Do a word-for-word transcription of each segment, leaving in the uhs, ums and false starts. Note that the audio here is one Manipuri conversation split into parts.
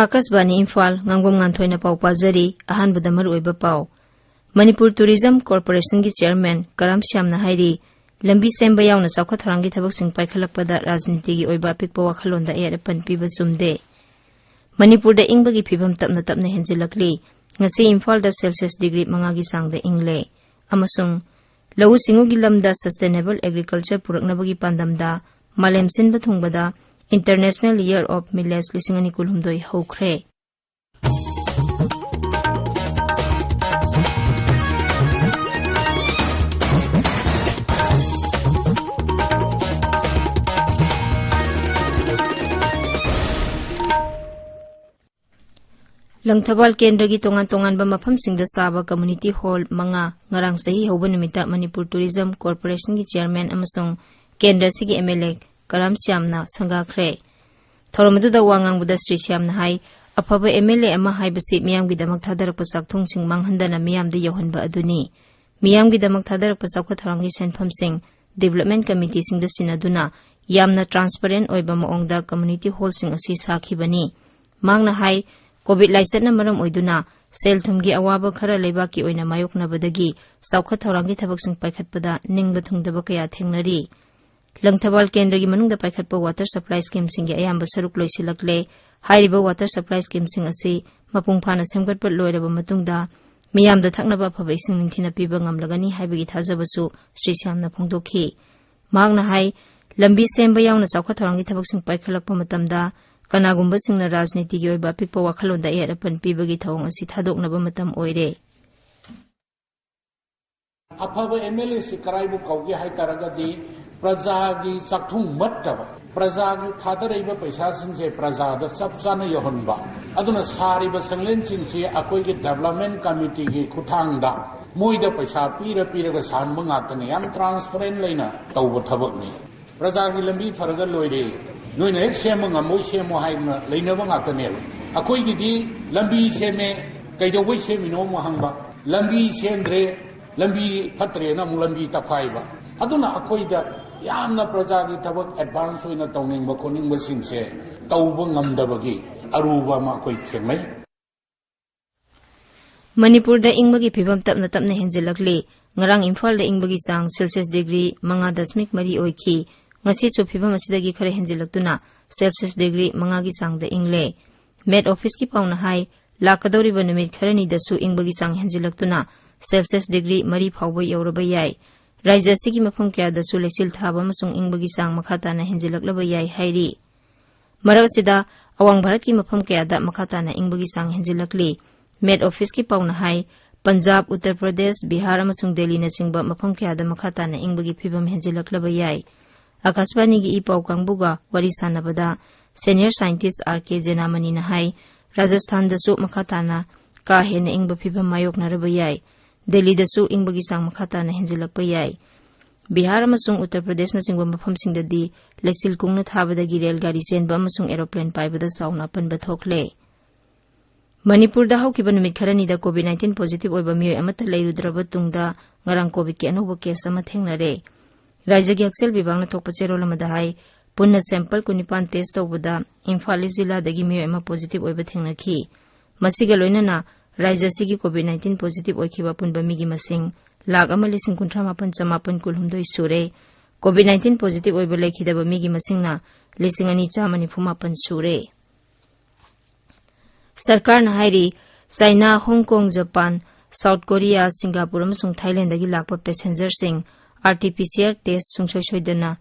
ꯑꯥꯀꯥꯁꯕꯥꯅꯤ ꯏꯝꯐꯥꯜ, ꯉꯥꯡꯕꯝ ꯉꯥꯟꯊꯣꯏꯅ ꯄꯥꯎ ꯄꯥꯖꯔꯤ꯫ ꯑꯍꯥꯟꯕꯗ ꯃꯔꯨꯑꯣꯏꯕ ꯄꯥꯎ꯫ ꯃꯅꯤꯄꯨꯔ ꯇꯨꯔꯤꯖꯝ ꯀꯣꯔꯄꯣꯔꯦꯁꯟꯒꯤ ꯆꯤꯌꯔꯃꯦꯟ ꯀꯔꯥꯝ ꯁ꯭ꯌꯥꯝꯅ ꯍꯥꯏꯔꯤ, ꯂꯝꯕꯤ ꯁꯦꯝꯕ ꯌꯥꯎꯅ ꯆꯥꯎꯈꯠ ꯊꯧꯔꯥꯡꯒꯤ ꯊꯕꯛꯁꯤꯡ ꯄꯥꯏꯈꯠꯂꯛꯄꯗ ꯔꯥꯖꯅꯤꯇꯤꯒꯤ ꯑꯣꯏꯕ ꯑꯄꯤꯛꯄ ꯋꯥꯈꯜꯂꯣꯟꯗ ꯑꯌꯦꯠ ꯑꯄꯟ ꯄꯤꯕ ꯆꯨꯝꯗꯦ꯫ ꯃꯅꯤꯄꯨꯔꯗ ꯏꯪꯕꯒꯤ ꯐꯤꯕꯝ ꯇꯞꯅ ꯇꯞꯅ ꯍꯦꯟꯖꯤꯜꯂꯛꯂꯤ꯫ ꯉꯁꯤ ꯏꯝꯐꯥꯜꯗ ꯁꯦꯜꯁꯤꯌꯁ ꯗꯤꯒ꯭ꯔꯤ ꯃꯉꯥꯒꯤ ꯆꯥꯡꯗ ꯏꯪꯂꯦ꯫ ꯑꯃꯁꯨꯡ ꯂꯧꯎ ꯁꯤꯡꯎꯒꯤ ꯂꯝꯗ sustainable agriculture ꯄꯨꯔꯛꯅꯕꯒꯤ ꯄꯥꯟꯗꯝꯗ ꯃꯥꯂꯦꯝ ꯁꯤꯟꯕ ꯊꯨꯡꯕꯗ International Year of Millets ꯂꯤꯁꯤꯡ ꯑꯅꯤ ꯀꯨꯟꯍꯨꯝꯗꯣꯏ ꯍꯧꯈ꯭ꯔꯦ꯫ ꯂꯪꯊꯕꯥꯜ ꯀꯦꯟꯗ꯭ꯔꯒꯤ ꯇꯣꯉꯥꯟ ꯇꯣꯉꯥꯟꯕ ꯃꯐꯝꯁꯤꯡꯗ ꯁꯥꯕ community hall ꯃꯉꯥ ꯉꯔꯥꯡ ꯆꯍꯤ ꯍꯧꯕ ꯅꯨꯃꯤꯠꯇ ꯃꯅꯤꯄꯨꯔ ꯇꯨꯔꯤꯖꯝ ꯀꯣꯔꯄꯣꯔꯦꯁꯟꯒꯤ ꯆꯤꯌꯔꯃꯦꯟ ꯑꯃꯁꯨꯡ ꯀꯦꯟꯗ꯭ꯔ ꯑꯁꯤꯒꯤ MLA ꯀꯔꯥꯝ ꯁ꯭ꯌꯥꯝꯅ ꯁꯪꯒꯥꯈ꯭ꯔꯦ꯫ ꯊꯧꯔꯝ ꯑꯗꯨꯗ ꯋꯥ ꯉꯥꯡꯕꯗ ꯁ꯭ꯔꯤ ꯁ꯭ꯌꯥꯝꯅ ꯍꯥꯏ, ꯑꯐꯕ MLA ꯑꯃ ꯍꯥꯏꯕꯁꯤ ꯃꯤꯌꯥꯝꯒꯤꯗꯃꯛ ꯊꯥꯗꯔꯛꯄ ꯆꯥꯛꯊꯨꯡꯁꯤꯡ ꯃꯥꯡꯍꯟꯗꯅ ꯃꯤꯌꯥꯝꯗ ꯌꯧꯍꯟꯕ ꯑꯗꯨꯅꯤ꯫ ꯃꯤꯌꯥꯝꯒꯤꯗꯃꯛ ꯊꯥꯗꯔꯛꯄ ꯆꯥꯎꯈꯠ ꯊꯧꯔꯥꯡꯒꯤ ꯁꯦꯟꯐꯝꯁꯤꯡ development committeeꯁꯤꯡꯗ ꯁꯤꯟꯅꯗꯨꯅ ꯌꯥꯝꯅ transparent ꯑꯣꯏꯕ ꯃꯑꯣꯡꯗ community hallꯁꯤꯡ ꯑꯁꯤ ꯁꯥꯈꯤꯕꯅꯤ꯫ ꯃꯍꯥꯛꯅ ꯍꯥꯏ, COVID ꯂꯥꯏꯆꯠꯅ ꯃꯔꯝ ꯑꯣꯏꯗꯨꯅ ꯁꯦꯜ ꯊꯨꯝꯒꯤ ꯑꯋꯥꯕ ꯈꯔ ꯂꯩꯕꯥꯛꯀꯤ ꯑꯣꯏꯅ ꯃꯥꯌꯣꯛꯅꯕꯗꯒꯤ ꯆꯥꯎꯈꯠ ꯊꯧꯔꯥꯡꯒꯤ ꯊꯕꯛꯁꯤꯡ ꯄꯥꯏꯈꯠꯄꯗ ꯅꯤꯡꯕ ꯊꯨꯡꯗꯕ ꯀꯌꯥ ꯊꯦꯡꯅꯔꯤ꯫ ꯂꯪꯊꯕꯥꯜ ꯀꯦꯟꯗ꯭ꯔꯒꯤ ꯃꯅꯨꯡꯗ ꯄꯥꯏꯈꯠꯄ water supply schemeꯁꯤꯡꯒꯤ ꯑꯌꯥꯝꯕ ꯁꯔꯨꯛ ꯂꯣꯏꯁꯤꯜꯂꯛꯂꯦ꯫ ꯍꯥꯏꯔꯤꯕ water supply schemeꯁꯤꯡ ꯑꯁꯤ ꯃꯄꯨꯡ ꯐꯥꯅ ꯁꯦꯝꯒꯠꯄ ꯂꯣꯏꯔꯕ ꯃꯇꯨꯡꯗ ꯃꯤꯌꯥꯝꯗ ꯊꯛꯅꯕ ꯑꯐꯕ ꯏꯁꯤꯡ ꯅꯤꯡꯊꯤꯅ ꯄꯤꯕ ꯉꯝꯂꯒꯅꯤ ꯍꯥꯏꯕꯒꯤ ꯊꯥꯖꯕꯁꯨ ꯁ꯭ꯔꯤ ꯁ꯭ꯌꯥꯝꯅ ꯐꯣꯡꯗꯣꯛꯈꯤ꯫ ꯃꯍꯥꯛꯅ ꯍꯥꯏ, ꯂꯝꯕꯤ ꯁꯦꯝꯕ ꯌꯥꯎꯅ ꯆꯥꯎꯈꯠ ꯊꯧꯔꯥꯡꯒꯤ ꯊꯕꯛꯁꯤꯡ ꯄꯥꯏꯈꯠꯂꯛꯄ ꯃꯇꯝꯗ ꯀꯅꯥꯒꯨꯝꯕꯁꯤꯡꯅ ꯔꯥꯖꯅꯤꯇꯤꯒꯤ ꯑꯣꯏꯕ ꯑꯄꯤꯛꯄ ꯋꯥꯈꯜꯂꯣꯟꯗ ꯑꯌꯦꯠ ꯑꯄꯟ ꯄꯤꯕꯒꯤ ꯊꯧꯑꯣꯡ ꯑꯁꯤ ꯊꯥꯗꯣꯛꯅꯕ ꯃꯇꯝ ꯑꯣꯏꯔꯦ꯫ ꯑꯐꯕ MLAꯁꯤ ꯀꯔꯥꯏꯕꯨ ꯀꯧꯒꯦ ꯍꯥꯏ ꯇꯥꯔꯒꯗꯤ, ꯄ꯭ꯔꯖꯥꯒꯤ ꯆꯥꯛꯊꯨꯡ ꯃꯠꯇꯕ, ꯄ꯭ꯔꯖꯥꯒꯤ ꯊꯥꯗꯔꯛꯏꯕ ꯄꯩꯁꯥꯁꯤꯡꯁꯦ ꯄ꯭ꯔꯖꯥꯗ ꯆꯞ ꯆꯥꯅ ꯌꯧꯍꯟꯕ꯫ ꯑꯗꯨꯅ ꯁꯥꯔꯤꯕ ꯁꯪꯂꯦꯟꯁꯤꯡꯁꯤ ꯑꯩꯈꯣꯏꯒꯤ development committeeꯒꯤ ꯈꯨꯠꯊꯥꯡꯗ ꯃꯣꯏꯗ ꯄꯩꯁꯥ ꯄꯤꯔ ꯄꯤꯔꯒ ꯁꯥꯍꯟꯕ ꯉꯥꯛꯇꯅꯤ꯫ ꯌꯥꯝ transparent ꯂꯩꯅ ꯇꯧꯕ ꯊꯕꯛꯅꯤ꯫ ꯄ꯭ꯔꯖꯥꯒꯤ ꯂꯝꯕꯤ ꯐꯔꯒ ꯂꯣꯏꯔꯦ, ꯅꯣꯏꯅ ꯍꯦꯛ ꯁꯦꯝꯕ ꯉꯝꯃꯣꯏ ꯁꯦꯝꯃꯣ ꯍꯥꯏꯗꯅ ꯂꯩꯅꯕ ꯉꯥꯛꯇꯅꯦꯕ꯫ ꯑꯩꯈꯣꯏꯒꯤꯗꯤ ꯂꯝꯕꯤ ꯁꯦꯝꯃꯦ, ꯀꯩꯗꯧꯕꯩ ꯁꯦꯝꯃꯤꯅꯣ ꯑꯃꯨꯛ ꯍꯪꯕ, ꯂꯝꯕꯤ ꯁꯦꯝꯗ꯭ꯔꯦ, ꯂꯝꯕꯤ ꯐꯠꯇ꯭ꯔꯦꯅ ꯑꯃꯨꯛ ꯂꯝꯕꯤ ꯇꯛꯈꯥꯏꯕ꯫ ꯑꯗꯨꯅ ꯑꯩꯈꯣꯏꯗ ꯌꯥꯝꯅ ꯄ꯭ꯔꯖꯥꯒꯤ ꯊꯕꯛ advance ꯑꯣꯏꯅ ꯇꯧꯅꯤꯡꯕ ꯈꯣꯠꯅꯤꯡꯕꯁꯤꯡꯁꯦ ꯇꯧꯕ ꯉꯝꯗꯕꯒꯤ ꯑꯔꯨꯕ ꯑꯃ ꯑꯩꯈꯣꯏ ꯊꯦꯡꯅꯩ꯫ ꯃꯅꯤꯄꯨꯔꯗ ꯏꯪꯕꯒꯤ ꯐꯤꯕꯝ ꯇꯞꯅ ꯇꯞꯅ ꯍꯦꯟꯖꯤꯜꯂꯛꯂꯤ꯫ ꯉꯔꯥꯡ ꯏꯝꯐꯥꯜꯗ ꯏꯪꯕꯒꯤ ꯆꯥꯡ ꯁꯦꯜꯁꯤꯌꯁ ꯗꯤꯒ꯭ꯔꯤ ꯃꯉꯥ ꯗꯁꯃꯤꯛ ꯃꯔꯤ ꯑꯣꯏꯈꯤ꯫ ꯉꯁꯤꯁꯨ ꯐꯤꯕꯝ ꯑꯁꯤꯗꯒꯤ ꯈꯔ ꯍꯦꯟꯖꯤꯜꯂꯛꯇꯨꯅ ꯁꯦꯜꯁꯤꯌꯁ ꯗꯤꯒ꯭ꯔꯤ ꯃꯉꯥꯒꯤ ꯆꯥꯡꯗ ꯏꯪꯂꯦ꯫ ꯃꯦꯠ ꯑꯣꯐꯤꯁꯀꯤ ꯄꯥꯎꯅ ꯍꯥꯏ, ꯂꯥꯛꯀꯗꯧꯔꯤꯕ ꯅꯨꯃꯤꯠ ꯈꯔꯅꯤꯗꯁꯨ ꯏꯪꯕꯒꯤ ꯆꯥꯡ ꯍꯦꯟꯖꯤꯜꯂꯛꯇꯨꯅ ꯁꯦꯜꯁꯤꯌꯁ ꯗꯤꯒ꯭ꯔꯤ ꯃꯔꯤ ꯐꯥꯎꯕ ꯌꯧꯔꯕ ꯌꯥꯏ꯫ ꯔꯥꯖ꯭ꯌ ꯑꯁꯤꯒꯤ ꯃꯐꯝ ꯀꯌꯥꯗꯁꯨ ꯂꯩꯆꯤꯜ ꯊꯥꯕ ꯑꯃꯁꯨꯡ ꯏꯪꯕꯒꯤ ꯆꯥꯡ ꯃꯈꯥ ꯇꯥꯅ ꯍꯦꯟꯖꯤꯜꯂꯛꯂꯕ ꯌꯥꯏ ꯍꯥꯏꯔꯤ꯫ ꯃꯔꯛ ꯑꯁꯤꯗ, ꯑꯋꯥꯡ ꯚꯥꯔꯠꯀꯤ ꯃꯐꯝ ꯀꯌꯥꯗ ꯃꯈꯥ ꯇꯥꯅ ꯏꯪꯕꯒꯤ ꯆꯥꯡ ꯍꯦꯟꯖꯤꯜꯂꯛꯂꯤ꯫ ꯃꯦꯠ ꯑꯣꯐꯤꯁꯀꯤ ꯄꯥꯎꯅ ꯍꯥꯏ, ꯄꯟꯖꯥꯕ, ꯎꯠꯇꯔ ꯄ꯭ꯔꯗꯦꯁ, ꯕꯤꯍꯥꯔ ꯑꯃꯁꯨꯡ ꯗꯦꯜꯂꯤꯅꯆꯤꯡꯕ ꯃꯐꯝ ꯀꯌꯥꯗ ꯃꯈꯥ ꯇꯥꯅ ꯏꯪꯕꯒꯤ ꯐꯤꯕꯝ ꯍꯦꯟꯖꯤꯜꯂꯛꯂꯕ ꯌꯥꯏ꯫ ꯑꯀꯥꯁꯕꯥꯅꯤꯒꯤ ꯏ ꯄꯥꯎ ꯀꯥꯡꯕꯨꯒ ꯋꯥꯔꯤ ꯁꯥꯟꯅꯕꯗ ꯁꯦꯅꯤꯌꯔ ꯁꯥꯏꯟꯇꯤꯁ ꯑꯥꯔ ꯀꯦ ꯖꯦꯅꯥꯃꯅꯤꯅ ꯍꯥꯏ, ꯔꯥꯖꯁꯊꯥꯟꯗꯁꯨ ꯃꯈꯥ ꯇꯥꯅ ꯀꯥ ꯍꯦꯟꯅ ꯏꯪꯕ ꯐꯤꯕꯝ ꯃꯥꯌꯣꯛꯅꯔꯕ ꯌꯥꯏ꯫ ꯗꯦꯜꯂꯤꯗꯁꯨ ꯏꯪꯕꯒꯤ ꯆꯥꯡ ꯃꯈꯥ ꯇꯥꯅ ꯍꯦꯟꯖꯤꯜꯂꯛꯄ ꯌꯥꯏ꯫ ꯕꯤꯍꯥꯔ ꯑꯃꯁꯨꯡ ꯎꯠꯇꯔ ꯄ꯭ꯔꯗꯦꯁꯅꯆꯤꯡꯕ ꯃꯐꯝꯁꯤꯡꯗꯗꯤ ꯂꯩꯆꯤꯜ ꯀꯨꯡꯅ ꯊꯥꯕꯗꯒꯤ ꯔꯦꯜ ꯒꯥꯔꯤ ꯆꯦꯟꯕ ꯑꯃꯁꯨꯡ ꯑꯦꯔꯣꯄ꯭ꯂꯦꯟ ꯄꯥꯏꯕꯗ ꯆꯥꯎꯅ ꯑꯄꯟꯕ ꯊꯣꯛꯂꯦ꯫ ꯃꯅꯤꯄꯨꯔꯗ ꯍꯧꯈꯤꯕ ꯅꯨꯃꯤꯠ ꯈꯔꯅꯤꯗ ꯀꯣꯚꯤꯗ ꯅꯥꯏꯟꯇꯤꯟ ꯄꯣꯖꯤꯇꯤꯚ ꯑꯣꯏꯕ ꯃꯤꯑꯣꯏ ꯑꯃꯠꯇ ꯂꯩꯔꯨꯗ꯭ꯔꯕ ꯇꯨꯡꯗ ꯉꯔꯥꯡ ꯀꯣꯚꯤꯗꯀꯤ ꯑꯅꯧꯕ ꯀꯦꯁ ꯑꯃ ꯊꯦꯡꯅꯔꯦ꯫ ꯔꯥꯖ꯭ꯌꯒꯤ ꯍꯛꯁꯦꯜ ꯕꯤꯚꯥꯒꯅ ꯊꯣꯛꯄ ꯆꯦꯔꯣꯜ ꯑꯃꯗ ꯍꯥꯏ, ꯄꯨꯟꯅ ꯁꯦꯝꯄꯜ ꯀꯨꯟꯅꯤꯄꯥꯟ ꯇꯦꯁ ꯇꯧꯕꯗ ꯏꯝꯐꯥꯜ ꯏꯁ ꯖꯤꯂꯥꯗꯒꯤ ꯃꯤꯑꯣꯏ ꯑꯃ ꯄꯣꯖꯤꯇꯤꯚ ꯑꯣꯏꯕ ꯊꯦꯡꯅꯈꯤ꯫ ꯃꯁꯤꯒ ꯂꯣꯏꯅꯅ ꯔꯥꯖ꯭ꯌ ꯑꯁꯤꯒꯤ ꯀꯣꯚꯤꯗ ꯅꯥꯏꯟꯇꯤꯟ ꯄꯣꯖꯤꯇꯤꯚ ꯑꯣꯏꯈꯤꯕ ꯑꯄꯨꯟꯕ ꯃꯤꯒꯤ ꯃꯁꯤꯡ ꯂꯥꯈ ꯑꯃ ꯂꯤꯁꯤꯡ ꯀꯨꯟꯊ꯭ꯔꯥ ꯃꯥꯄꯟ ꯆꯃꯥꯄꯟ ꯀꯨꯟꯍꯨꯝꯗꯣꯏ ꯁꯨꯔꯦ꯫ ꯀꯣꯚꯤꯗ ꯅꯥꯏꯟꯇꯤꯟ ꯄꯣꯖꯤꯇꯤꯚ ꯑꯣꯏꯕ ꯂꯩꯈꯤꯗꯕ ꯃꯤꯒꯤ ꯃꯁꯤꯡꯅ ꯂꯤꯁꯤꯡ ꯑꯅꯤ ꯆꯥꯝꯃ ꯅꯤꯐꯨ ꯃꯥꯄꯟ ꯁꯨꯔꯦ꯫ ꯁꯔꯀꯥꯔꯅ ꯍꯥꯏꯔꯤ, ꯆꯥꯏꯅꯥ, ꯍꯣꯡ ꯀꯣꯡ, ꯖꯄꯥꯟ, ꯁꯥꯎꯠ ꯀꯣꯔꯤꯌꯥ, ꯁꯤꯡꯒꯥꯄꯨꯔ ꯑꯃꯁꯨꯡ ꯊꯥꯏꯂꯦꯟꯗꯒꯤ ꯂꯥꯛꯄ ꯄꯦꯁꯦꯟꯖꯔꯁꯤꯡ R T P C R test ꯁꯨꯡꯁꯣꯏ ꯁꯣꯏꯗꯅ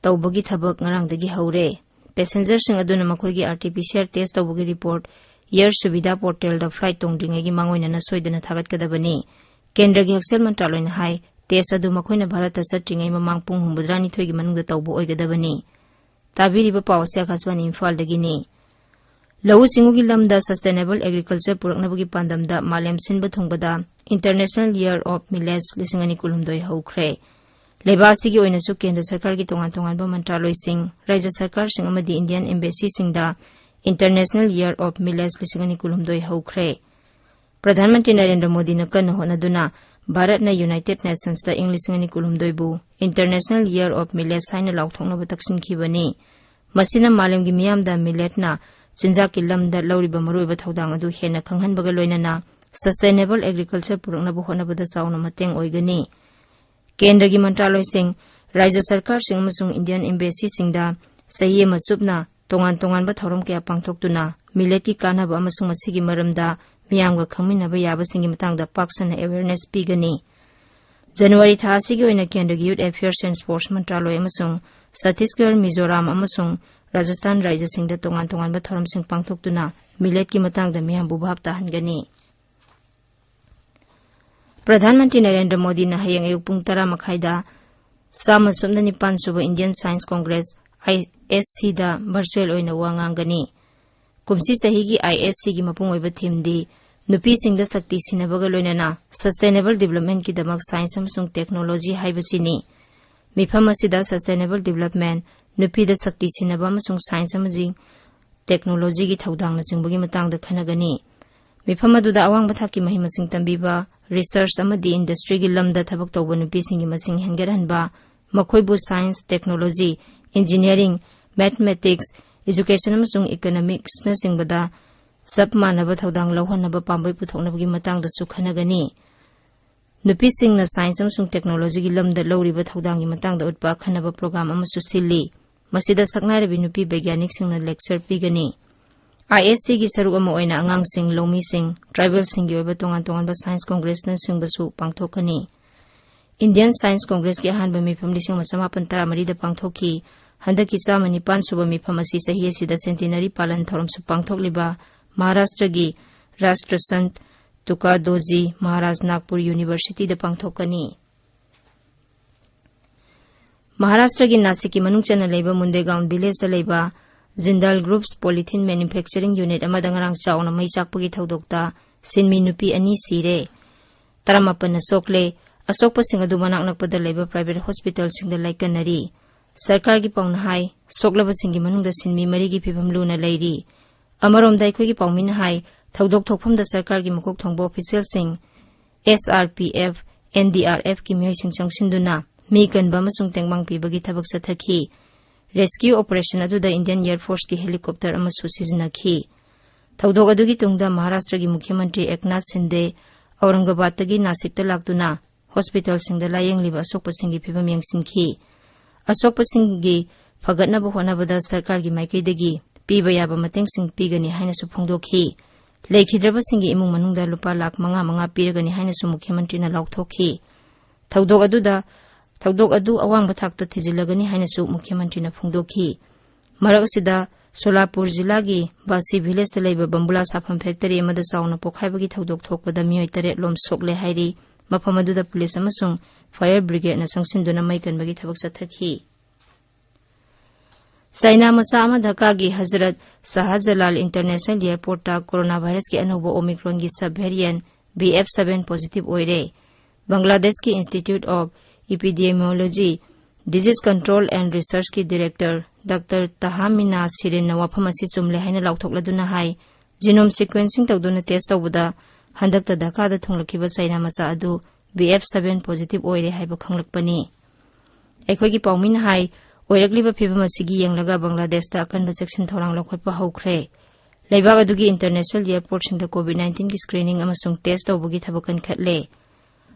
ꯇꯧꯕꯒꯤ ꯊꯕꯛ ꯉꯔꯥꯡꯗꯒꯤ ꯍꯧꯔꯦ꯫ ꯄꯦꯁꯦꯟꯖꯔꯁꯤꯡ ꯑꯗꯨꯅ ꯃꯈꯣꯏꯒꯤ R T P C R test ꯇꯧꯕꯒꯤ ꯔꯤꯄꯣꯔꯠ ꯑꯦꯌꯔ ꯁꯨꯕꯤꯙꯥ ꯄꯣꯔꯇꯦꯜꯗ ꯐ꯭ꯂꯥꯏꯠ ꯇꯣꯡꯗ꯭ꯔꯤꯉꯩꯒꯤ ꯃꯥꯡꯑꯣꯏꯅꯅ ꯁꯣꯏꯗꯅ ꯊꯥꯒꯠꯀꯗꯕꯅꯤ꯫ ꯀꯦꯟꯗ꯭ꯔꯒꯤ ꯍꯛꯁꯦꯜ ꯃꯟꯇ꯭ꯔꯥꯂꯣꯏꯅ ꯍꯥꯏ, ꯇꯦꯁ ꯑꯗꯨ ꯃꯈꯣꯏꯅ ꯚꯥꯔꯠꯇ ꯆꯠꯇ꯭ꯔꯤꯉꯩ ꯃꯃꯥꯡ ꯄꯨꯡ ꯍꯨꯝꯐꯨꯇꯔꯥꯅꯤꯊꯣꯏꯒꯤ ꯃꯅꯨꯡꯗ ꯇꯧꯕ ꯑꯣꯏꯒꯗꯕꯅꯤ꯫ ꯇꯥꯕꯤꯔꯤꯕ ꯄꯥꯎ ꯑꯁꯤ ꯑꯀꯥꯁꯕꯥꯅꯤ ꯏꯝꯐꯥꯜꯗꯒꯤꯅꯤ꯫ ꯂꯧꯎ ꯁꯤꯡꯎꯒꯤ ꯂꯝꯗ sustainable agriculture ꯄꯨꯔꯛꯅꯕꯒꯤ ꯄꯥꯟꯗꯝꯗ ꯃꯥꯂꯦꯝ ꯁꯤꯟꯕ ꯊꯨꯡꯕꯗ International Year of Millets ꯂꯤꯁꯤꯡ ꯑꯅꯤ ꯀꯨꯟꯍꯨꯝꯗꯣꯏ ꯍꯧꯈ꯭ꯔꯦ꯫ ꯂꯩꯕꯥꯛ ꯑꯁꯤꯒꯤ ꯑꯣꯏꯅꯁꯨ ꯀꯦꯟꯗ꯭ꯔ ꯁꯔꯀꯥꯔꯒꯤ ꯇꯣꯉꯥꯟ ꯇꯣꯉꯥꯟꯕ ꯃꯟꯇ꯭ꯔꯥꯂꯣꯏꯁꯤꯡ, ꯔꯥꯖ꯭ꯌ ꯁꯔꯀꯥꯔꯁꯤꯡ ꯑꯃꯗꯤ Indian Embassyꯁꯤꯡꯗ International Year of Millets ꯂꯤꯁꯤꯡ ꯑꯅꯤ ꯀꯨꯟꯍꯨꯝꯗꯣꯏ ꯍꯧꯈ꯭ꯔꯦ꯫ ꯄ꯭ꯔꯙꯥꯟ ꯃꯟꯇ꯭ꯔꯤ ꯅꯔꯦꯟꯗ꯭ꯔ ꯃꯣꯗꯤꯅ ꯀꯟꯅ ꯍꯣꯠꯅꯗꯨꯅ ꯚꯥꯔꯠꯅ United Nationsꯇ ꯏꯪ ꯂꯤꯁꯤꯡ ꯑꯅꯤ ꯀꯨꯟꯍꯨꯝꯗꯣꯏꯕꯨ International Year of Millets ꯍꯥꯏꯅ ꯂꯥꯎꯊꯣꯛꯅꯕ ꯇꯛꯁꯤꯟꯈꯤꯕꯅꯤ꯫ ꯃꯁꯤꯅ ꯃꯥꯂꯦꯝꯒꯤ ꯃꯤꯌꯥꯝꯗ milletꯅ ꯆꯤꯟꯖꯥꯛꯀꯤ ꯂꯝꯗ ꯂꯧꯔꯤꯕ ꯃꯔꯨꯑꯣꯏꯕ ꯊꯧꯗꯥꯡ ꯑꯗꯨ ꯍꯦꯟꯅ ꯈꯪꯍꯟꯕꯒ ꯂꯣꯏꯅꯅ sustainable agriculture ꯄꯨꯔꯛꯅꯕ ꯍꯣꯠꯅꯕꯗ ꯆꯥꯎꯅ ꯃꯇꯦꯡ ꯑꯣꯏꯒꯅꯤ꯫ ꯀꯦꯟꯗ꯭ꯔꯒꯤ ꯃꯟꯇ꯭ꯔꯥꯂꯣꯏꯁꯤꯡ, ꯔꯥꯖ꯭ꯌ ꯁꯔꯀꯥꯔꯁꯤꯡ ꯑꯃꯁꯨꯡ Indian embassyꯁꯤꯡꯗ ꯆꯍꯤ ꯑꯃ ꯆꯨꯞꯅ ꯇꯣꯉꯥꯟ ꯇꯣꯉꯥꯟꯕ ꯊꯧꯔꯝ ꯀꯌꯥ ꯄꯥꯡꯊꯣꯛꯇꯨꯅ milletꯀꯤ ꯀꯥꯟꯅꯕ ꯑꯃꯁꯨꯡ ꯃꯁꯤꯒꯤ ꯃꯔꯝꯗ ꯃꯤꯌꯥꯝꯒ ꯈꯪꯃꯤꯟꯅꯕ ꯌꯥꯕꯁꯤꯡꯒꯤ ꯃꯇꯥꯡꯗ ꯄꯥꯛ ꯁꯟꯅ awareness ꯄꯤꯒꯅꯤ꯫ ꯖꯅꯋꯥꯔꯤ ꯊꯥ ꯑꯁꯤꯒꯤ ꯑꯣꯏꯅ ꯀꯦꯟꯗ꯭ꯔꯒꯤ Youth Affairs and Sports ꯃꯟꯇ꯭ꯔꯥꯂꯣꯏ ꯑꯃꯁꯨꯡ ꯆꯇꯤꯁꯒꯔ, ꯃꯤꯖꯣꯔꯥꯝ ꯑꯃꯁꯨꯡ ꯔꯥꯖꯁꯊꯥꯟ ꯔꯥꯖ꯭ꯌꯁꯤꯡꯗ ꯇꯣꯉꯥꯟ ꯇꯣꯉꯥꯟꯕ ꯊꯧꯔꯝꯁꯤꯡ ꯄꯥꯡꯊꯣꯛꯇꯨꯅ milletꯀꯤ ꯃꯇꯥꯡꯗ ꯃꯤꯌꯥꯝꯕꯨ ꯚꯥꯞ ꯇꯥꯍꯟꯒꯅꯤ꯫ ꯄ꯭ꯔꯙꯥꯟ ꯃꯟꯇ꯭ꯔꯤ ꯅꯔꯦꯟꯗ꯭ꯔ ꯃꯣꯗꯤꯅ ꯍꯌꯦꯡ ꯑꯌꯨꯛ ꯄꯨꯡ ꯇꯔꯥ ꯃꯈꯥꯏꯗ ꯆꯥꯝꯃ ꯁꯨꯞꯅ ꯅꯤꯄꯥꯟ ꯁꯨꯕ Indian Science Congress, ISCꯗ virtual ꯑꯣꯏꯅ ꯋꯥ ꯉꯥꯡꯒꯅꯤ꯫ ꯀꯨꯝꯁꯤ ꯆꯍꯤꯒꯤ ISCꯒꯤ ꯃꯄꯨꯡ ꯑꯣꯏꯕ themeꯗꯤ ꯅꯨꯄꯤꯁꯤꯡꯗ ꯁꯛꯇꯤ ꯁꯤꯟꯅꯕꯒ ꯂꯣꯏꯅꯅ sustainable developmentꯀꯤꯗꯃꯛ science ꯑꯃꯁꯨꯡ technology ꯍꯥꯏꯕꯁꯤꯅꯤ꯫ ꯃꯤꯐꯝ ꯑꯁꯤꯗ sustainable development, ꯅꯨꯄꯤꯗ ꯁꯛꯇꯤ ꯁꯤꯟꯅꯕ ꯑꯃꯁꯨꯡ science ꯑꯃꯗꯤ technologyꯒꯤ ꯊꯧꯗꯥꯡꯅꯆꯤꯡꯕꯒꯤ ꯃꯇꯥꯡꯗ ꯈꯟꯅꯒꯅꯤ꯫ ꯃꯤꯐꯝ ꯑꯗꯨꯗ ꯑꯋꯥꯡꯕ ꯊꯥꯛꯀꯤ ꯃꯍꯩ ꯃꯁꯤꯡ ꯇꯝꯕꯤꯕ, research ꯑꯃꯗꯤ industryꯒꯤ ꯂꯝꯗ ꯊꯕꯛ ꯇꯧꯕ ꯅꯨꯄꯤꯁꯤꯡꯒꯤ ꯃꯁꯤꯡ ꯍꯦꯟꯒꯠꯍꯟꯕ, ꯃꯈꯣꯏꯕꯨ science, technology, engineering, mathematics, education ꯑꯃꯁꯨꯡ economicsꯅꯆꯤꯡꯕꯗ ꯆꯞ ꯃꯥꯟꯅꯕ ꯊꯧꯗꯥꯡ ꯂꯧꯍꯟꯅꯕ ꯄꯥꯝꯕꯩ ꯄꯨꯊꯣꯛꯅꯕꯒꯤ ꯃꯇꯥꯡꯗꯁꯨ ꯈꯟꯅꯒꯅꯤ꯫ ꯅꯨꯄꯤꯁꯤꯡꯅ science ꯑꯃꯁꯨꯡ technologyꯒꯤ ꯂꯝꯗ ꯂꯧꯔꯤꯕ ꯊꯧꯗꯥꯡꯒꯤ ꯃꯇꯥꯡꯗ ꯎꯠꯄ ꯑꯈꯟꯅꯕ program ꯑꯃꯁꯨ ꯁꯤꯜꯂꯤ꯫ ꯃꯁꯤꯗ ꯁꯛꯅꯥꯏꯔꯕꯤ ꯅꯨꯄꯤ ꯕꯩꯒ꯭ꯌꯥꯅꯤꯛꯁꯤꯡꯅ lecture ꯄꯤꯒꯅꯤ꯫ ISCꯒꯤ ꯁꯔꯨꯛ ꯑꯃ ꯑꯣꯏꯅ ꯑꯉꯥꯡꯁꯤꯡ, ꯂꯧꯃꯤꯁꯤꯡ, tribalꯁꯤꯡꯒꯤ ꯑꯣꯏꯕ ꯇꯣꯉꯥꯟ ꯇꯣꯉꯥꯟꯕ science congressꯅꯆꯤꯡꯕꯁꯨ ꯄꯥꯡꯊꯣꯛꯀꯅꯤ꯫ Indian Science Congressꯀꯤ ꯑꯍꯥꯟꯕ ꯃꯤꯐꯝ ꯂꯤꯁꯤꯡ ꯑꯃ ꯆꯥꯃꯥꯄꯟ ꯇꯔꯥꯃꯔꯤꯗ ꯄꯥꯡꯊꯣꯛꯈꯤ꯫ ꯍꯟꯗꯛꯀꯤ ꯆꯥꯝꯃ ꯅꯤꯄꯥꯟ ꯁꯨꯕ ꯃꯤꯐꯝ ꯑꯁꯤ ꯆꯍꯤ ꯑꯁꯤꯗ centenary ꯄꯥꯂꯟ ꯊꯧꯔꯝꯁꯨ ꯄꯥꯡꯊꯣꯛꯂꯤꯕ ꯃꯍꯥꯔꯥꯁꯇ꯭ꯔꯒꯤ ꯔꯥꯁꯇ꯭ꯔꯁꯟ ꯇꯨꯀꯥꯗꯣꯖꯤ ꯃꯍꯥꯔꯥꯖ ꯅꯥꯒꯄꯨꯔ Universityꯗ ꯄꯥꯡꯊꯣꯛꯀꯅꯤ꯫ ꯃꯍꯥꯔꯥꯁꯇ꯭ꯔꯒꯤ ꯅꯥꯁꯤꯛꯀꯤ ꯃꯅꯨꯡ ꯆꯟꯅ ꯂꯩꯕ ꯃꯨꯟꯗꯦꯒꯥꯎꯟ villageꯇ ꯂꯩꯕ Jindal Group's polythene manufacturing unit ꯑꯃꯗ ꯉꯔꯥꯡ ꯆꯥꯎꯅ ꯃꯩ ꯆꯥꯛꯄꯒꯤ ꯊꯧꯗꯣꯛꯇ ꯁꯤꯟꯃꯤ ꯅꯨꯄꯤ ꯑꯅꯤ ꯁꯤꯔꯦ꯫ ꯇꯔꯥꯃꯥꯄꯟꯅ ꯁꯣꯛꯂꯦ꯫ ꯑꯁꯣꯛꯄꯁꯤꯡ ꯑꯗꯨ ꯃꯅꯥꯛ ꯅꯛꯄꯗ ꯂꯩꯕ private hospitalꯁꯤꯡꯗ ꯂꯥꯏꯀꯠꯅꯔꯤ꯫ ꯁꯔꯀꯥꯔꯒꯤ ꯄꯥꯎꯅ ꯍꯥꯏ, ꯁꯣꯛꯂꯕꯁꯤꯡꯒꯤ ꯃꯅꯨꯡꯗ ꯁꯤꯟꯃꯤ ꯃꯔꯤꯒꯤ ꯐꯤꯕꯝ ꯂꯨꯅ ꯂꯩꯔꯤ꯫ ꯑꯃꯔꯣꯝꯗ ꯑꯩꯈꯣꯏꯒꯤ ꯄꯥꯎꯃꯤꯅ ꯍꯥꯏ, ꯊꯧꯗꯣꯛ ꯊꯣꯛꯐꯝꯗ ꯁꯔꯀꯥꯔꯒꯤ ꯃꯀꯣꯛ ꯊꯣꯡꯕ officialꯁꯤꯡ, SRPF, NDRFꯀꯤ ꯃꯤꯑꯣꯏꯁꯤꯡ ꯆꯪꯁꯤꯟꯗꯨꯅ ꯃꯤ ꯀꯟꯕ ꯑꯃꯁꯨꯡ ꯇꯦꯡꯕꯥꯡ ꯄꯤꯕꯒꯤ ꯊꯕꯛ ꯆꯠꯊꯈꯤ꯫ ꯔꯦꯁꯀ꯭ꯌꯨ ꯑꯣꯄꯔꯦꯁꯟ ꯑꯗꯨꯗ ꯏꯟꯗꯤꯌꯟ ꯑꯦꯌꯔ ꯐꯣꯔꯁꯀꯤ ꯍꯦꯂꯤꯀꯣꯞꯇꯔ ꯑꯃꯁꯨ ꯁꯤꯖꯤꯟꯅꯈꯤ꯫ ꯊꯧꯗꯣꯛ ꯑꯗꯨꯒꯤ ꯇꯨꯡꯗ ꯃꯍꯥꯔꯥꯁꯇ꯭ꯔꯒꯤ ꯃꯨꯈ꯭ꯌ ꯃꯟꯇ꯭ꯔꯤ ꯑꯦꯛꯅꯥꯊ ꯁꯤꯟꯗꯦ ꯑꯧꯔꯪꯒꯕꯥꯗꯇꯒꯤ ꯅꯥꯁꯤꯛꯇ ꯂꯥꯛꯇꯨꯅ ꯍꯣꯁꯄꯤꯇꯥꯜꯁꯤꯡꯗ ꯂꯥꯌꯦꯡꯂꯤꯕ ꯑꯁꯣꯛꯄꯁꯤꯡꯒꯤ ꯐꯤꯕꯝ ꯌꯦꯡꯁꯤꯟꯈꯤ꯫ ꯑꯁꯣꯛꯄꯁꯤꯡꯒꯤ ꯐꯒꯠꯅꯕ ꯍꯣꯠꯅꯕꯗ ꯁꯔꯀꯥꯔꯒꯤ ꯃꯥꯏꯀꯩꯗꯒꯤ ꯄꯤꯕ ꯌꯥꯕ ꯃꯇꯦꯡꯁꯤꯡ ꯄꯤꯒꯅꯤ ꯍꯥꯏꯅꯁꯨ ꯐꯣꯡꯗꯣꯛꯈꯤ꯫ ꯂꯩꯈꯤꯗ꯭ꯔꯕꯁꯤꯡꯒꯤ ꯏꯃꯨꯡ ꯃꯅꯨꯡꯗ ꯂꯨꯄꯥ ꯂꯥꯈ ꯃꯉꯥ ꯃꯉꯥ ꯄꯤꯔꯒꯅꯤ ꯍꯥꯏꯅꯁꯨ ꯃꯨꯈ꯭ꯌ ꯃꯟꯇ꯭ꯔꯤꯅ ꯂꯥꯎꯊꯣꯛꯈꯤ꯫ ꯊꯧꯗꯣꯛ ꯑꯗꯨꯗ, ꯊꯧꯗꯣꯛ ꯑꯗꯨ ꯑꯋꯥꯡꯕ ꯊꯥꯛꯇ ꯊꯤꯖꯤꯜꯂꯒꯅꯤ ꯍꯥꯏꯅꯁꯨ ꯃꯨꯈ꯭ꯌ ꯃꯟꯇ꯭ꯔꯤꯅ ꯐꯣꯡꯗꯣꯛꯈꯤ꯫ ꯃꯔꯛ ꯑꯁꯤꯗ, ꯁꯣꯂꯥꯄꯨꯔ ꯖꯤꯂꯥꯒꯤ ꯕꯥꯁꯤ ꯚꯤꯂꯦꯖꯇ ꯂꯩꯕ ꯕꯝꯕꯨꯂꯥ ꯁꯥꯐꯝ ꯐꯦꯛꯇꯔꯤ ꯑꯃꯗ ꯆꯥꯎꯅ ꯄꯣꯛꯈꯥꯏꯕꯒꯤ ꯊꯧꯗꯣꯛ ꯊꯣꯛꯄꯗ ꯃꯤꯑꯣꯏ ꯇꯔꯦꯠ ꯂꯣꯝ ꯁꯣꯛꯂꯦ ꯍꯥꯏꯔꯤ꯫ ꯃꯐꯝ ꯑꯗꯨꯗ ꯄꯨꯂꯤꯁ ꯑꯃꯁꯨꯡ ꯐꯥꯌꯔ ꯕ꯭ꯔꯤꯒꯦꯗꯅ ꯆꯪꯁꯤꯟꯗꯨꯅ ꯃꯩ ꯀꯟꯕꯒꯤ ꯊꯕꯛ ꯆꯠꯊꯈꯤ꯫ ꯆꯥꯏꯅꯥ ꯃꯆꯥ ꯑꯃ ꯙꯥꯀꯥꯒꯤ ꯍꯖꯔꯠ ꯁꯥꯍꯖꯂꯥꯜ ꯏꯟꯇꯔꯅꯦꯁꯅꯦꯜ ꯑꯦꯌꯔꯄꯣꯔꯠꯇ ꯀꯣꯔꯣꯅꯥ ꯚꯥꯏꯔꯁꯀꯤ ꯑꯅꯧꯕ ꯑꯣꯃꯤꯀ꯭ꯔꯣꯟꯒꯤ sub variant B F seven positive ꯑꯣꯏꯔꯦ꯫ ꯕꯪꯒ꯭ꯂꯥꯗꯦꯁꯀꯤ institute of epidemiology, disease control and ꯔꯤꯁꯔꯆꯀꯤ ꯗꯤꯔꯦꯛꯇꯔ ꯗꯥꯛꯇꯔ ꯇꯍꯥꯃꯤꯅꯥ ꯁꯤꯔꯤꯟꯅ ꯋꯥꯐꯝ ꯑꯁꯤ ꯆꯨꯝꯂꯦ ꯍꯥꯏꯅ ꯂꯥꯎꯊꯣꯛꯂꯗꯨꯅ ꯍꯥꯏ, ꯖꯤꯅꯣꯝ ꯁꯤꯀ꯭ꯋꯦꯟꯁꯤꯡ ꯇꯧꯗꯨꯅ ꯇꯦꯁ ꯇꯧꯕꯗ ꯍꯟꯗꯛꯇ ꯙꯥꯀꯥꯗ ꯊꯨꯡꯂꯛꯈꯤꯕ ꯆꯥꯏꯅꯥ ꯃꯆꯥ ꯑꯗꯨ ꯕꯤ ꯑꯦꯐ ꯁꯕꯦꯟ ꯄꯣꯖꯤꯇꯤꯚ ꯑꯣꯏꯔꯦ ꯍꯥꯏꯕ ꯈꯪꯂꯛꯄꯅꯤ꯫ ꯑꯩꯈꯣꯏꯒꯤ ꯄꯥꯎꯃꯤꯅ ꯍꯥꯏ, ꯑꯣꯏꯔꯛꯂꯤꯕ ꯐꯤꯕꯝ ꯑꯁꯤꯒꯤ ꯌꯦꯡꯂꯒ ꯕꯪꯒ꯭ꯂꯥꯗꯦꯁꯇ ꯑꯀꯟꯕ ꯆꯦꯛꯁꯤꯟ ꯊꯧꯔꯥꯡ ꯂꯧꯈꯠꯄ ꯍꯧꯈ꯭ꯔꯦ꯫ ꯂꯩꯕꯥꯛ ꯑꯗꯨꯒꯤ ꯏꯟꯇꯔꯅꯦꯁꯅꯦꯜ ꯑꯦꯌꯔꯄꯣꯔꯠꯁꯤꯡꯗ ꯀꯣꯚꯤꯗ ꯅꯥꯏꯟꯇꯤꯟꯒꯤ ꯁ꯭ꯀ꯭ꯔꯤꯅꯤꯡ ꯑꯃꯁꯨꯡ ꯇꯦꯁ ꯇꯧꯕꯒꯤ ꯊꯕꯛ ꯀꯟꯈꯠꯂꯦ꯫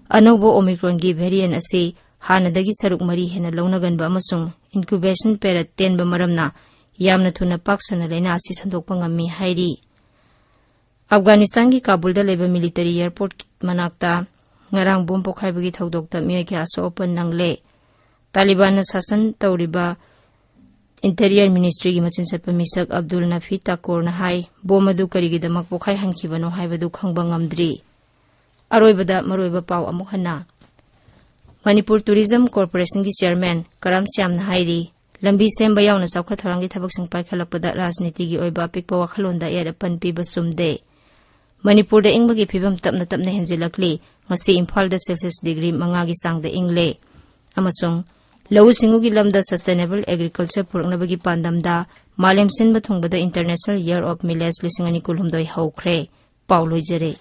ꯑꯅꯧꯕ ꯑꯣꯃꯤꯀ꯭ꯔꯣꯟꯒꯤ ꯚꯦꯔꯤꯌꯦꯟ ꯑꯁꯤ ꯍꯥꯟꯅꯗꯒꯤ ꯁꯔꯨꯛ ꯃꯔꯤ ꯍꯦꯟꯅ ꯂꯧꯅꯒꯟꯕ ꯑꯃꯁꯨꯡ ꯏꯟꯀ꯭ꯌꯨꯕꯦꯁꯟ ꯄꯦꯔꯠ ꯇꯦꯟꯕ ꯃꯔꯝꯅ ꯌꯥꯝꯅ ꯊꯨꯅ ꯄꯥꯛ ꯁꯟꯅ ꯂꯥꯏꯅꯥ ꯑꯁꯤ ꯁꯟꯗꯣꯛꯄ ꯉꯝꯃꯤ ꯍꯥꯏꯔꯤ꯫ ꯑꯐꯒꯥꯅꯤꯁꯇꯥꯟꯒꯤ ꯀꯥꯕꯨꯜꯗ ꯂꯩꯕ ꯃꯤꯂꯤꯇꯔꯤ ꯑꯦꯌꯔꯄꯣꯔꯠ ꯃꯅꯥꯛꯇ ꯉꯔꯥꯡ ꯕꯣꯝ ꯄꯣꯈꯥꯏꯕꯒꯤ ꯊꯧꯗꯣꯛꯇ ꯃꯤꯑꯣꯏ ꯀꯌꯥ ꯑꯁꯣꯛ ꯑꯄꯟ ꯅꯪꯂꯦ꯫ ꯇꯥꯂꯤꯕꯥꯟꯅ ꯁꯥꯁꯟ ꯇꯧꯔꯤꯕ ꯏꯟꯇꯤꯔꯤꯌꯔ ꯃꯤꯅꯤꯁꯇ꯭ꯔꯤꯒꯤ ꯃꯆꯤꯟ ꯆꯠꯄ ꯃꯤꯁꯛ ꯑꯕꯗꯨꯜ ꯅꯐꯤ ꯇꯥꯀꯣꯔꯅ ꯍꯥꯏ, ꯕꯣꯝ ꯑꯗꯨ ꯀꯔꯤꯒꯤꯗꯃꯛ ꯄꯣꯈꯥꯏꯍꯟꯈꯤꯕꯅꯣ ꯍꯥꯏꯕꯗꯨ ꯈꯪꯕ ꯉꯝꯗ꯭ꯔꯤ꯫ ꯑꯔꯣꯏꯕꯗ ꯃꯔꯨꯑꯣꯏꯕ ꯄꯥꯎ ꯑꯃꯨꯛ ꯍꯟꯅ꯫ ꯃꯅꯤꯄꯨꯔ ꯇꯨꯔꯤꯖꯝ ꯀꯣꯔꯄꯣꯔꯦꯁꯟꯒꯤ ꯆꯤꯌꯔꯃꯦꯟ ꯀꯔꯝ ꯁ꯭ꯌꯥꯝꯅ ꯍꯥꯏꯔꯤ, ꯂꯝꯕꯤ ꯁꯦꯝꯕ ꯌꯥꯎꯅ ꯆꯥꯎꯈꯠ ꯊꯧꯔꯥꯡꯒꯤ ꯊꯕꯛꯁꯤꯡ ꯄꯥꯏꯈꯠꯂꯛꯄꯗ ꯔꯥꯖꯅꯤꯇꯤꯒꯤ ꯑꯣꯏꯕ ꯑꯄꯤꯛꯄ ꯋꯥꯈꯜꯂꯣꯟꯗ ꯑꯌꯦꯠ ꯑꯄꯟ ꯄꯤꯕ ꯆꯨꯝꯗꯦ꯫ ꯃꯅꯤꯄꯨꯔꯗ ꯏꯪꯕꯒꯤ ꯐꯤꯕꯝ ꯇꯞꯅ ꯇꯞꯅ ꯍꯦꯟꯖꯤꯜꯂꯛꯂꯤ꯫ ꯉꯁꯤ ꯏꯝꯐꯥꯜꯗ ꯁꯦꯜꯁꯤꯌꯁ ꯗꯤꯒ꯭ꯔꯤ ꯃꯉꯥꯒꯤ ꯆꯥꯡꯗ ꯏꯪꯂꯦ꯫ ꯑꯃꯁꯨꯡ ꯂꯧꯎ ꯁꯤꯡꯎꯒꯤ ꯂꯝꯗ ꯁꯁꯇꯦꯅꯦꯕꯜ ꯑꯦꯒ꯭ꯔꯤꯀꯜꯆꯔ ꯄꯨꯔꯛꯅꯕꯒꯤ ꯄꯥꯟꯗꯝꯗ ꯃꯥꯂꯦꯝ ꯁꯤꯟꯕ ꯊꯨꯡꯕꯗ ꯏꯟꯇꯔꯅꯦꯁꯅꯦꯜ ꯏꯌꯔ ꯑꯣꯐ ꯃꯤꯂꯦꯠꯁ ꯂꯤꯁꯤꯡ ꯑꯅꯤ ꯀꯨꯟꯍꯨꯝꯗꯣꯏ ꯍꯧꯈ꯭ꯔꯦ꯫ ꯄꯥꯎ ꯂꯣꯏꯖꯔꯦ꯫